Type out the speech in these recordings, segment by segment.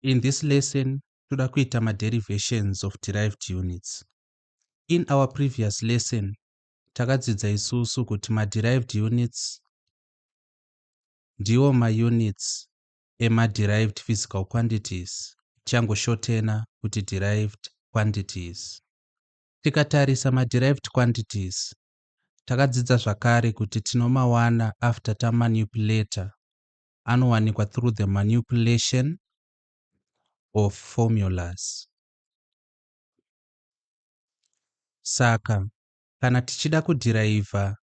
In this lesson, toda kuita maderivations of derived units. In our previous lesson, takadzidza isusu kuti maderived units ndiwo maunits emaderived physical quantities, tichangoshotena kuti derived quantities. Tikatarisa maderived quantities, takadzidza zvakare kuti tinomawana after tamanipulator, anowanikwa through the manipulation of formulas. Saka kana tichida kudhiraivha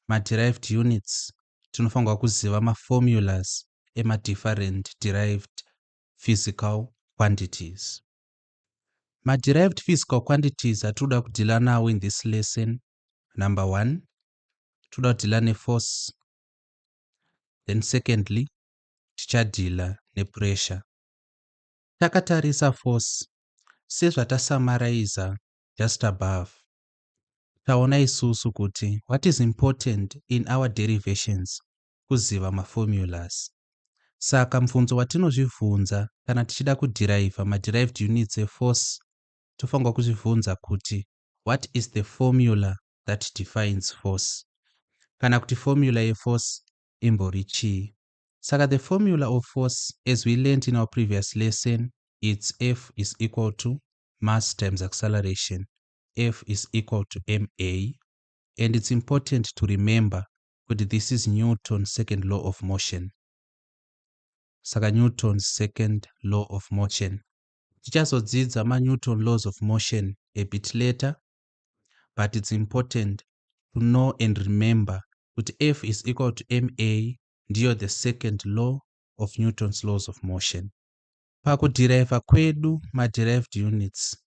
maderived units, tinofanirwa kuziva maformulas emadifferent derived physical quantities. Maderived physical quantities atinoda kudhila nawo in this lesson: number one, toda kudhila neforce, then secondly tichadhila nepressure. Takatarisa force, sezvatasamaraiza just above, taona isusu kuti what is important in our derivations kuziva maformulas. Saka mubvunzo watinozvibvunza kana tichida kudhiraivha maderived units eforce, tofanirwa kuzvibvunza kuti what is the formula that defines force, kana kuti formula yeforce imbori chii? Saka the formula of force, as we learned in our previous lesson, it's F is equal to mass times acceleration, F is equal to ma. And it's important to remember kuti this is Newton's second law of motion. Saka Newton's second law of motion, tichazodzidza manewton laws of motion a bit later, but it's important to know and remember kuti F is equal to ma ndiyo the second law of Newton's laws of motion. Pakudhiraivha kwedu maderived units,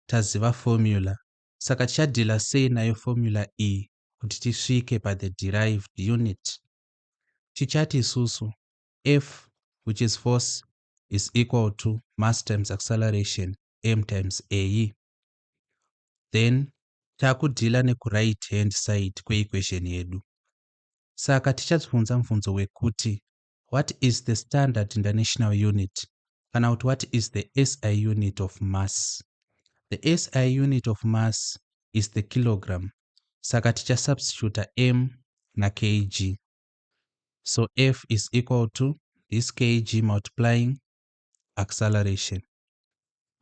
taziva formula, saka tichadhila sei nayo formula iyi kuti tisvike pathe derived unit? Tichati isusu F, which is force, is equal to mass times acceleration, m times a. Then takudhila nekuright hand side kweequation yedu, saka tichabvunza mubvunzo wekuti what is the standard international unit, kana kuti what is the SI unit of mass? The SI unit of mass is the kilogram, saka tichasubstituta m nakg. So F is equal to this kg multiplying acceleration.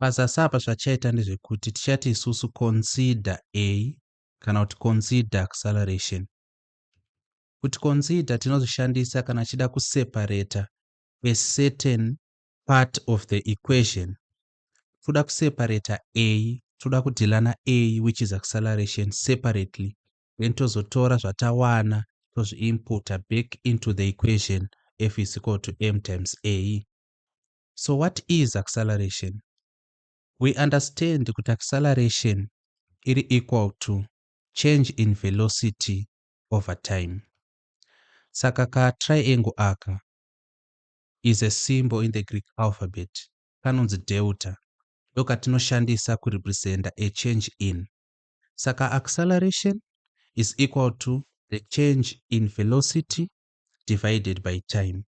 Pazasi apa zvachaita ndezvekuti tichati isusu consider a, kana kuti consider acceleration. Kuti consider tinozoshandisa kana chida kuseparata a certain part of the equation. Toda kuseparata a, toda kudhila na-a, which is acceleration, separately, then tozotora zvatawana tozviinputa back into the equation F is equal to m times a. So what is acceleration? We understand kuti acceleration iri equal to change in velocity over time. Saka katriangle aka is a symbol in the Greek alphabet kanonzi delta, ndokatinoshandisa kurepresenta a change in. Saka acceleration is equal to the change in velocity divided by time.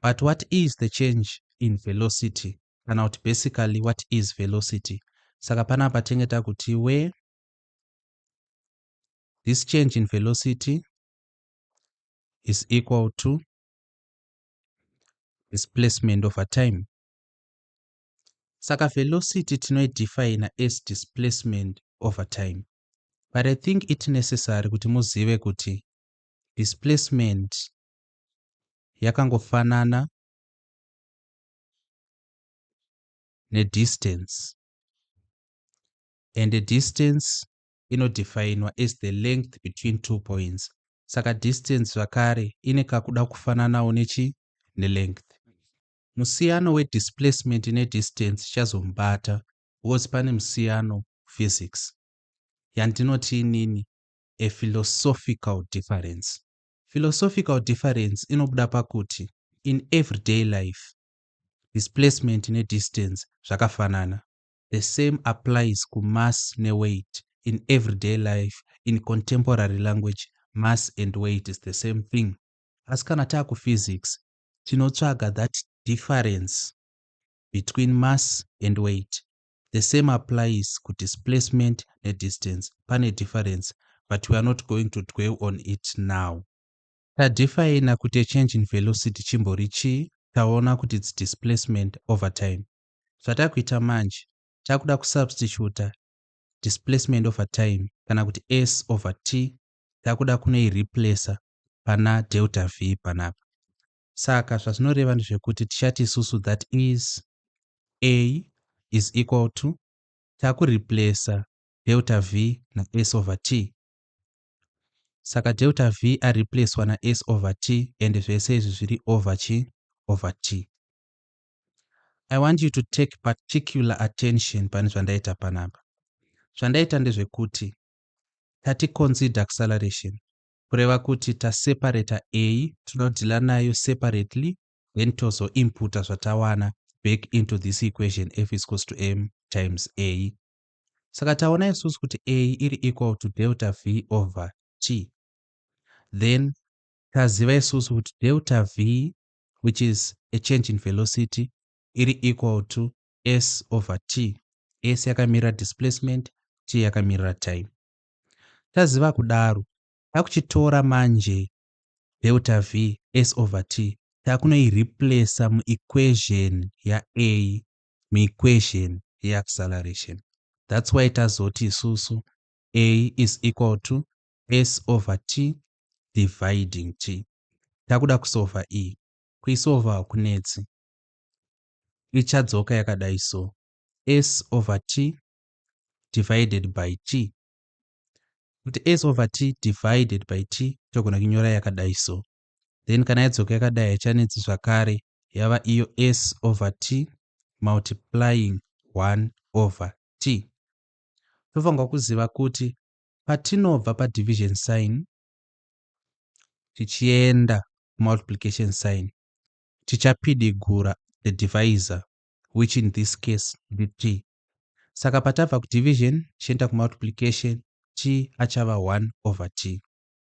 But what is the change in velocity, kana kuti basically what is velocity? Saka panapa tinge takuti where this change in velocity is equal to displacement over time. Saka velocity tinoidefina as displacement over time, but I think it necessary kuti muzive kuti displacement yakangofanana nedistance, and the distance inodefinwa as the length between two points. Saka distance zvakare ine kakuda kufananawo nechi nelength. Musiyano wedisplacement nedistance chazomubata because pane musiyano physics yandinoti inini a philosophical difference. Philosophical difference inobuda pakuti in everyday life displacement nedistance zvakafanana. The same applies kumass neweight. In everyday life, in contemporary language, mass and weight is the same thing. Asi kana taakuphysics, tinotsvaga that difference. between mass and weight. The same applies kudisplacement nedistance. Pane difference, but we are not going to dwell on it now. Tadefina kuti a change in velocity chimbori chii. Taona kuti its displacement over time. Zvatakuita manje, takuda kusubstituta displacement over time, kana kuti s over t. Takuda kunoireplaca pana delta v panapa. Saka zvazvinoreva ndezvekuti tichati isusu, that is, a is equal to, takureplaca delta v nas over t. Saka delta v areplacwa nas over t, and zvese izvi zviri over chi? Over t. I want you to take particular attention pane zvandaita panapa. Zvandaita ndezvekuti tati consider acceleration, kureva kuti taseparata a, tinodeala nayo separately, then tozoinputa zvatawana back into this equation, f is equals to m times a. Saka taona isusu kuti a iri equal to delta v over t. Then taziva isusu kuti delta v, which is a change in velocity, iri equal to s over t. S yakamirira displacement, t yakamirira time. Taziva kudaro, takuchitora manje delta v, s over t, takunoireplaca muequation ya a, muequation yeacceleration. That's why tazoti isusu a is equal to s over t dividing t. Takuda kusolva e. Kuisolva hakunetsi, ichadzoka yakadai so: s over t divided by t. Kuti s over t divided by t, togona kunyora yakadai so. Then kana yadzoka yakadai, haichanetsi zvakare, yava iyo s over t multiplying 1 over t. Tofanirwa kuziva kuti patinobva padivision sign tichienda kumultiplication sign, tichapidigura the divisor, which in this case ndi t. Saka patabva kudivision tichienda kumultiplication, t achava 1 over t.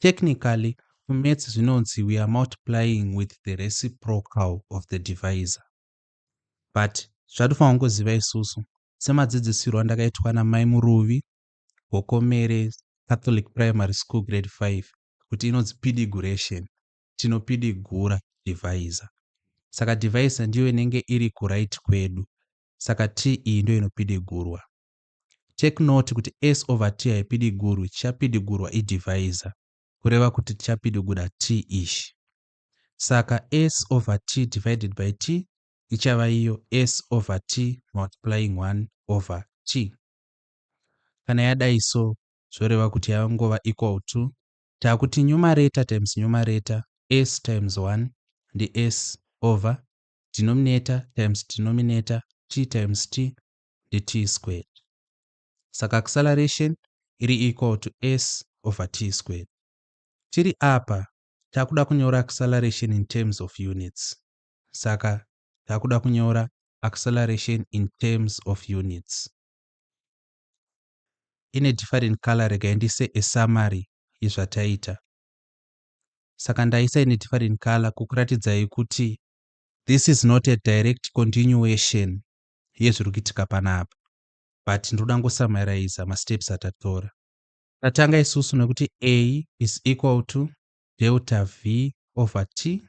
Technically, kumaths zvinonzi we are multiplying with the reciprocal of the divisor, but zvatofanira kungoziva isusu semadzidzisirwo andakaitwa namai Muruvi, Gokomere Catholic Primary School, grade 5, kuti inonzi pidiguration. Tinopidigura divisor. Saka divisor ndiyo inenge iri kuright kwedu, saka t iyi ndo inopidigurwa. Take note kuti s over t haipidigurwi, chichapidigurwa idivisor, kureva kuti tichapidigura t ishi. Saka s over t divided by t ichava iyo s over t multiplying 1 over t. Kana yadai so, zvoreva kuti yangova equal to, taakuti numerator times numerator, s times 1 ndi s, over denominator times denominator, t times t ndi t squared. Saka acceleration iri equal to s over t squared. Tiri apa, takuda kunyora acceleration in terms of units. Saka takuda kunyora acceleration in terms of units in a different color. Regai ndise a summary yezvataita. Saka ndaisa in a different color kukuratidzai kuti this is not a direct continuation yezviri kuitika panapa, but ndoda ngosummariza masteps atatora. Tatanga isusu nekuti a is equal to delta v over t.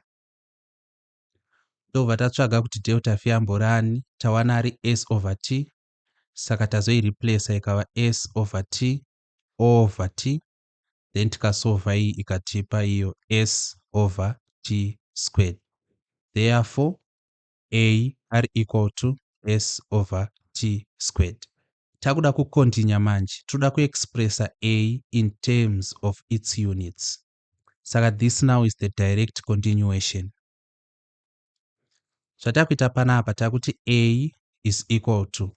Ndobva tatsvaga kuti delta v ambori ani. Tawana ari s over t, saka tazoireplaca ikava s over t over t. Then tikasolva iyi, ikatipa iyo s over t squared. Therefore a ari equal to s over t squared. Takuda kucontinue manje, toda kuexpressa a in terms of its units. Saka this now is the direct continuation. Zvatakuita panapa, takuti a is equal to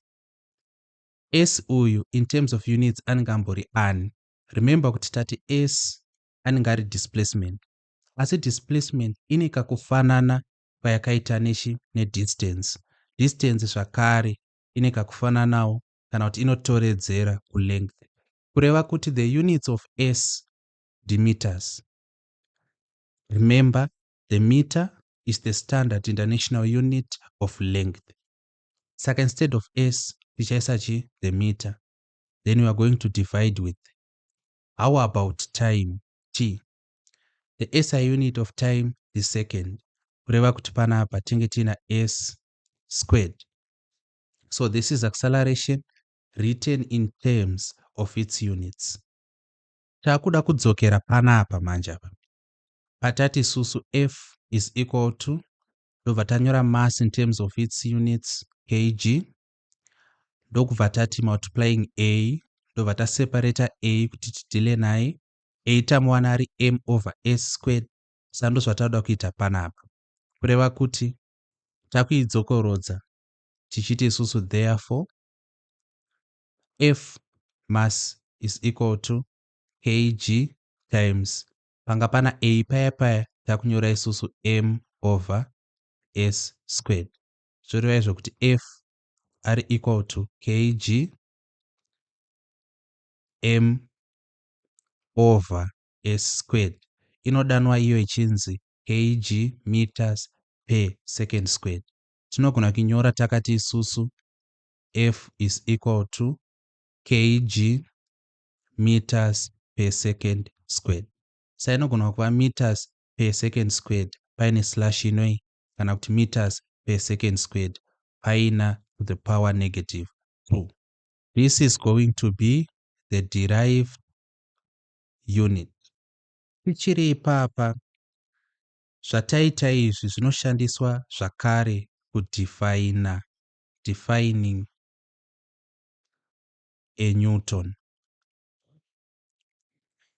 s. Uyu in terms of units anenge ambori ani? Remember kuti tati s anenge ari displacement, asi displacement ine kakufanana kwayakaita nechi? Nedistance. Distance zvakare ine kakufananawo, kana kuti inotoredzera kulength, kureva kuti the units of s ndimeters. Remember, the meter is the standard international unit of length. Saka instead of s tichaisa chi the meter. Then we are going to divide with, how about time t? The SI unit of time is second. Kureva kuti panapa tinge tiina s squared. So this is acceleration written in terms of its units. Takuda kudzokera panapa manje apa. Patati isusu F is equal to, ndobva tanyora mass in terms of its units kg, ndokubva tati multiplying a, ndobva taseparata a kuti tidhile naye. A tamuwana ari m over s squared. Saka ndozvatauda kuita panapa. Kureva kuti takuidzokorodza tichiti isusu therefore F mass is equal to kg times panga pana a paya paya takunyora isusu m over s squared. Zvoreva izvo kuti F ari equal to kg m over s squared. Inodanwa iyo ichinzi kg meters per second squared. Tinogona kuinyora takati isusu F is equal to kg meters per second squared. Sa inogona kuva meters per second squared paine slash inoi, kana kuti meters per second squared paina to the power negative 2. This is going to be the derived unit. Tichiri ipapa, zvataita izvi zvinoshandiswa zvakare kudefina, defining a newton.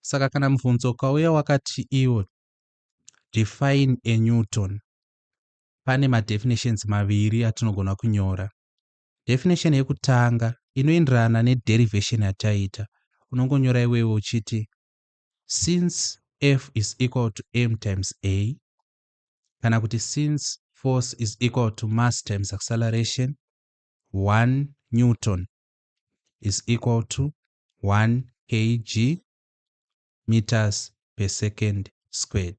Saka kana mubvunzo ukauya wakati iwo define a newton, pane madefinitions maviri atinogona kunyora. Definition yekutanga inoenderana nederivation yataita. Unongonyora iwewe uchiti since F is equal to m times a, kana kuti since force is equal to mass times acceleration, 1 newton is equal to 1 kg meters per second squared,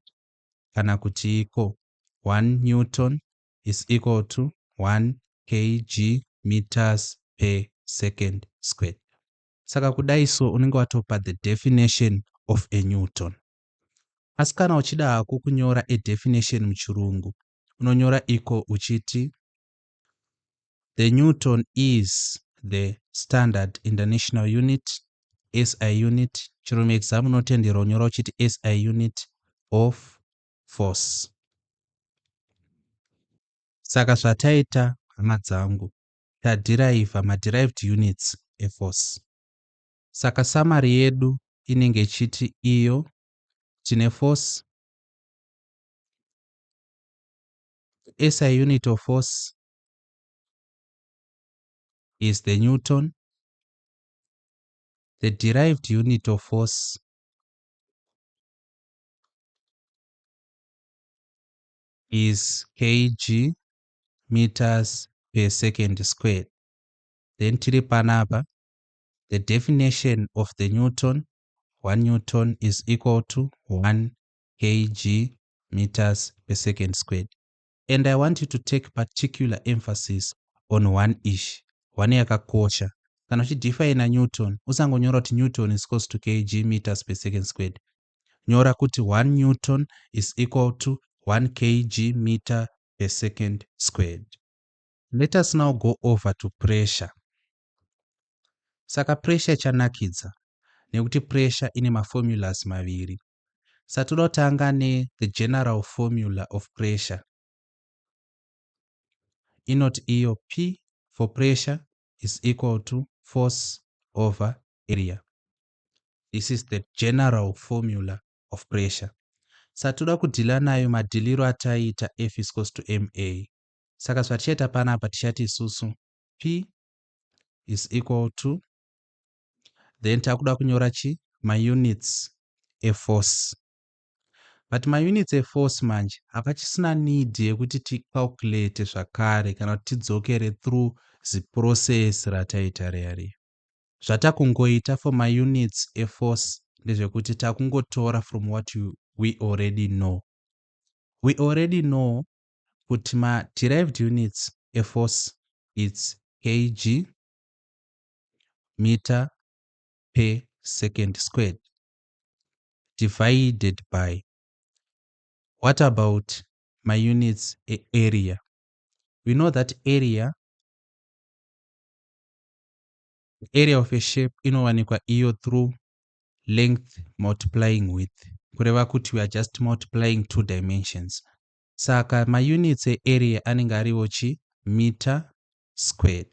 kana kuti iko 1 newton is equal to 1 kg meters per second squared. Saka kudai so unenge watopa the definition of a newton. Asi kana uchida hako kunyora a definition muchirungu, unonyora iko uchiti the newton is the standard international unit, SI unit. Chirungu exam unotenderwa unyora uchiti SI unit of force. Saka zvataita, hama dzangu, tadhiraivha maderived units eforce. Saka summary yedu inenge ichiti iyo tine force, SI unit of force is the newton, the derived unit of force is kg meters per second squared. Then tiri panapa, the definition of the newton, 1 newton is equal to 1 kg meters per second squared. And I want you to take particular emphasis on one ish, one yakakosha. Kana uchidefina newton, usangonyora kuti newton is equals to kg meters per second squared. Nyora kuti 1 newton is equal to 1 kg meter per second squared. Let us now go over to pressure. Saka pressure ichanakidza nekuti pressure ine maformulas maviri. Saka toda kutanga ne the general formula of pressure. Inoti iyo P for pressure is equal to force over area. This is the general formula of pressure. Saka toda kudhila nayo madhiliro ataiita F is equals to ma. Saka zvatichaita panapa tichati isusu P is equal to, then takuda kunyora chi maunits eforce. But maunits eforce manje hapachisina need yekuti ticalculate zvakare kana kuti tidzokere through ziprocess rataita riya riya. Zvatakungoita for maunits eforce ndezvekuti takungotora from what we already know. We already know kuti maderived units eforce It's kg meter per second squared divided by, what about my units area? We know that area, the area of a shape inowanikwa iyo through length multiplying width, kureva kuti we are just multiplying two dimensions. Saka maunits earea anenge ariwo chi meter squared.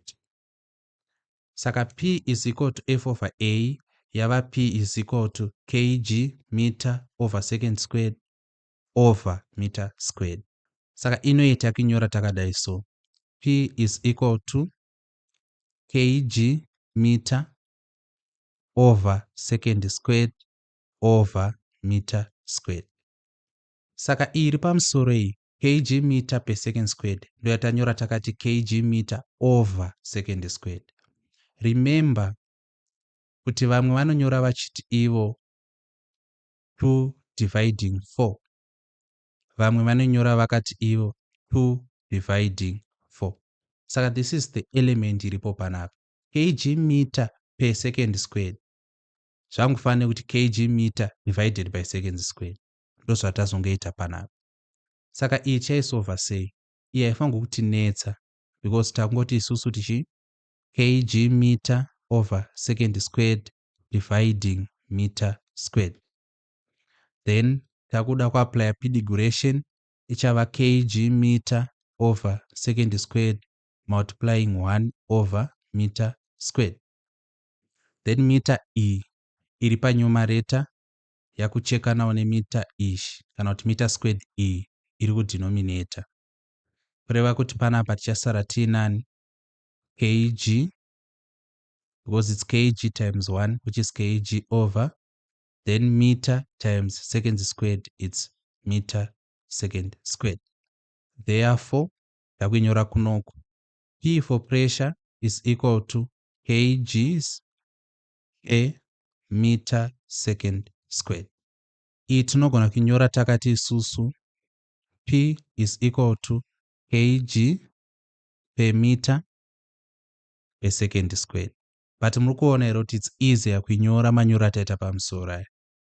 Saka P is equal to F over A yava P is equal to kg meter over second squared over meter squared. Saka inoita kunyora takadai so: P is equal to kg meter over second squared over meter squared. Saka iri pamusoro iyi, kg meter per second squared, ndoyatanyora takati kg meter over second squared. Remember kuti vamwe vanonyora vachiti ivo 2 dividing 4, vamwe vanonyora vakati ivo 2 dividing 4. Saka this is the element iripo panapa: kg meter per second squared. Zvangufanira kuti kg meter divided by second squared. Ndozvatazongoita panapa. Saka iyi chaisova sei? Iyi haifanirwi kutinetsa because takungoti isusu tichi kg meter over second squared dividing meter squared. Then takuda kuapplya pidiguration, ichava kg meter over second squared multiplying 1 over meter squared. Then meter e iri panumerator yakuchekanawo nemita ishi, kana kuti meter squared e iri kudenominator, kureva kuti panapa tichasara tiinani? Kg, because it's kg times 1, which is kg, over then meter times seconds squared, it's meter second squared. Therefore takuinyora kunoku: P for pressure is equal to kgs a meter second squared. Iyi tinogona kuinyora takati isusu P is equal to kg per meter per second squared. But muri kuona here kuti it's easier kuinyora manyoro ataita pamusoro aya?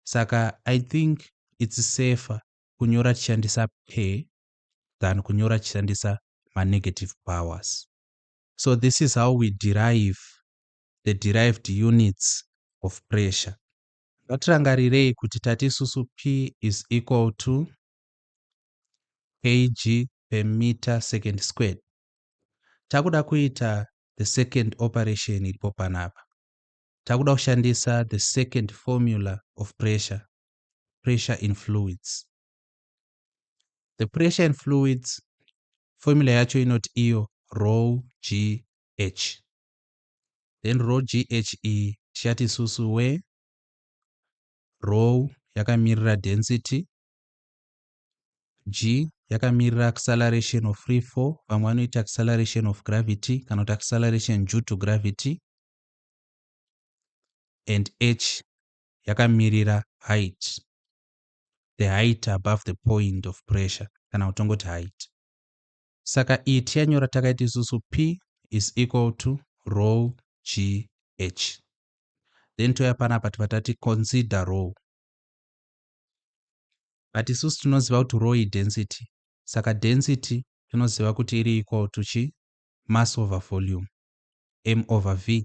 Saka I think it's safer kunyora tichishandisa per than kunyora tichishandisa manegative powers. So this is how we derive the derived units of pressure. Ngatirangarirei kuti tati isusu P is equal to kg per meter second squared. Takuda kuita the second operation iripo panapa. Takuda kushandisa the second formula of pressure, pressure in fluids. The pressure in fluids formula yacho inoti iyo rho g h. Then rho g h e tichati isusu where rho yakamirira density, g yakamirira acceleration of free fall, vamwe vanoita acceleration of gravity kana kuti acceleration due to gravity, and h yakamirira height, the height above the point of pressure, kana kutongoti height. Saka iyi tiyanyora takaita isusu P is equal to rho g h. Then touya panapa tibva tati consider rho. But isusu tinoziva kuti rho idensity. Saka density tinoziva kuti iri equal to chi? Mass over volume, m over v.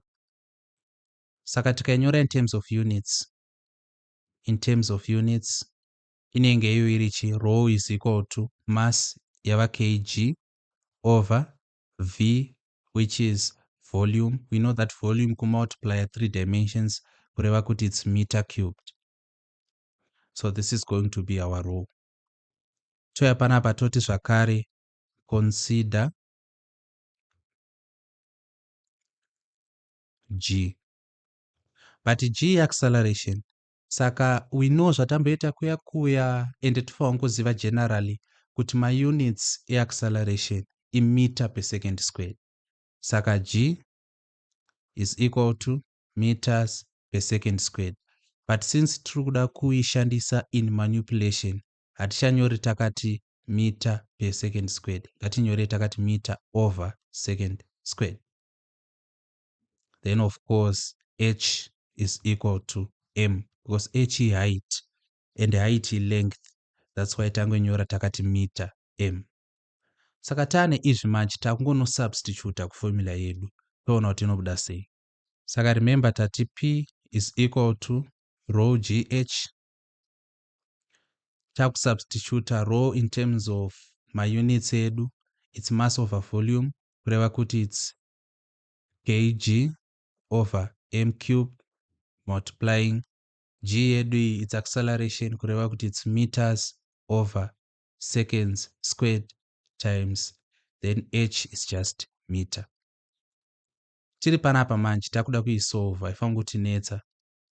Saka tikainyora in terms of units, in terms of units inenge iyo iri chi? Rho is equal to mass yava kg over v, which is volume. We know that volume kumultiply three dimensions, kureva kuti it's meter cubed. So this is going to be our rho. Touya panapa toti zvakare consider g. But g acceleration. Saka we know zvatamboita kuya kuya, ende tofanira kungoziva generally kuti maunits eacceleration imeter per second squared. Saka g is equal to meters per second squared. But since tiri kuda kuishandisa in manipulation, hatichanyori takati meter per second squared. Ngatinyorei takati meter over second squared. Then of course h is equal to m, because h height and height length, that's why tangonyora takati meter m. Saka taane izvi manje, takungonosubstituta kuformula yedu, toona kuti inobuda sei. Saka remember, tati p is equal to rho gh. Takusubstituta rho in terms of maunits edu, its mass over volume, kureva kuti its kg over m cube multiplying g yedu iyi, its acceleration, kureva kuti its meters over seconds squared times, then h is just meter. Tiri panapa manje, takuda kuisolva, ifanira kutinetsa.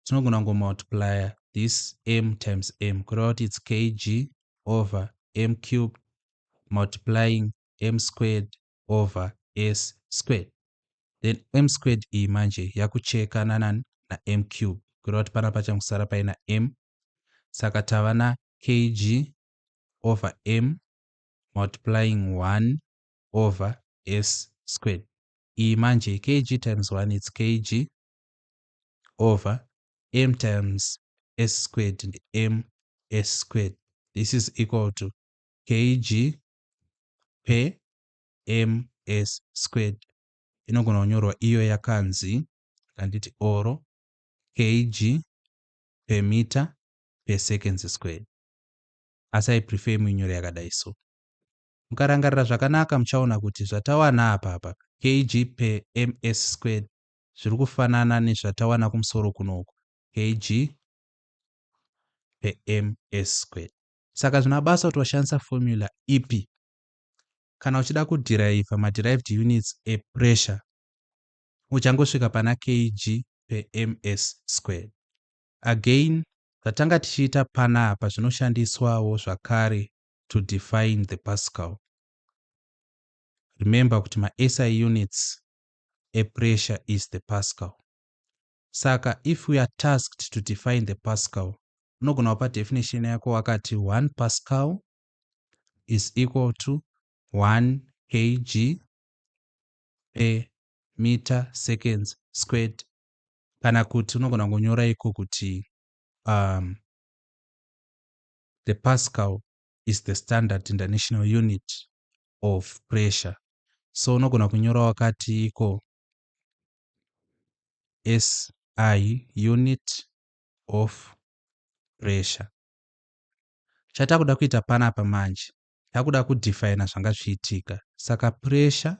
Tinogona kungomultiplya this m times m, kureva kuti its kg over m cubed multiplying m squared over s squared. Then m squared iyi manje yakucheka nanani? Na m cube, kureva kuti panapa changosara paina m. Saka tava na kg over m multiplying 1 over s squared. Iyi manje kg times 1, its kg, over m times s squared and m s squared. This is equal to kg per m s squared. Inogona kunyorwa iyo yakanzi, kanditi oro kg per meter per seconds squared, asi I prefer muinyore yakadai. So mukarangarira zvakanaka, muchaona kuti zvatawana apa apa, kg per ms squared, zviri kufanana nezvatawana kumusoro kunoku, kg per ms squared. Saka zvina basa kuti washandisa formula ipi. Kana uchida kudhiraivha maderived units epressure, uchangosvika pana kg per ms squared. Again, zvatanga tichiita panapa zvinoshandiswawo zvakare to define the pascal. Remember kuti maSI units epressure is the pascal. Saka if we are tasked to define the pascal, unogona kupa definition yako wakati 1 pascal is equal to 1 kg per meter seconds squared, kana kuti unogona kunyora iko kuti the pascal is the standard international unit of pressure. So unogona kunyora wakati iko SI unit of pressure. Chatakuda kuita panapa manje, takuda kudefina zvanga zvichiitika. Saka pressure,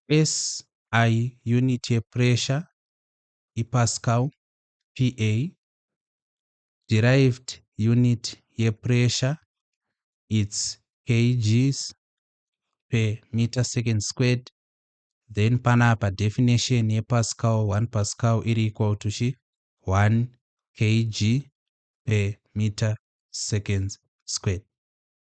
SI unit yepressure ipascal, Pa. Derived unit yepressure, its kgs per meter second squared. Then panapa definition yepascal, 1 pascal iri equal to chi? 1 kg per meter seconds squared.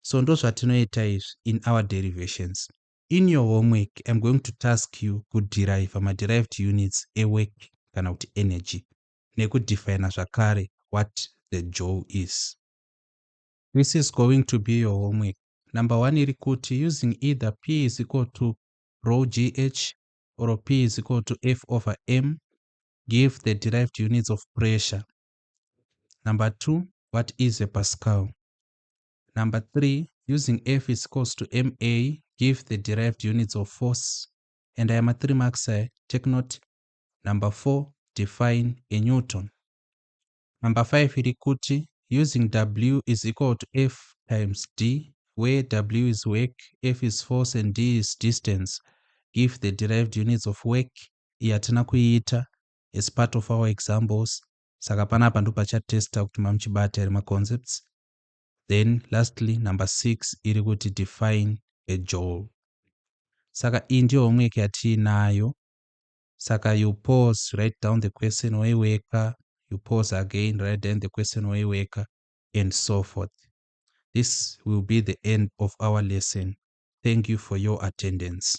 So ndo zvatinoita izvi in our derivations. In your homework, I'm going to task you kuderive maderived units ework kana kuti energy, nekudefina zvakare what the joule is. This is going to be your homework. Number one iri kuti, using either p is equal to rho gh or p is equal to f over m, give the derived units of pressure. Number two, what is a pascal? Number three, using F is equals to ma, give the derived units of force. And I am at 3 marks. Take note. Number four, define a newton. Number five iri kuti, using W is equal to F times D, where W is work, F is force and D is distance, give the derived units of work. Iyi hatina kuiita as part of our examples, saka panapa ndo pachatesta kuti mamuchibata here maconcepts. Then lastly, number six iri kuti, define a joule. Saka iyi ndiyo homework yatiinayo. Saka you pause, write down the question, woiweka. You pause again, write down the question, woiweka, and so forth. This will be the end of our lesson. Thank you for your attendance.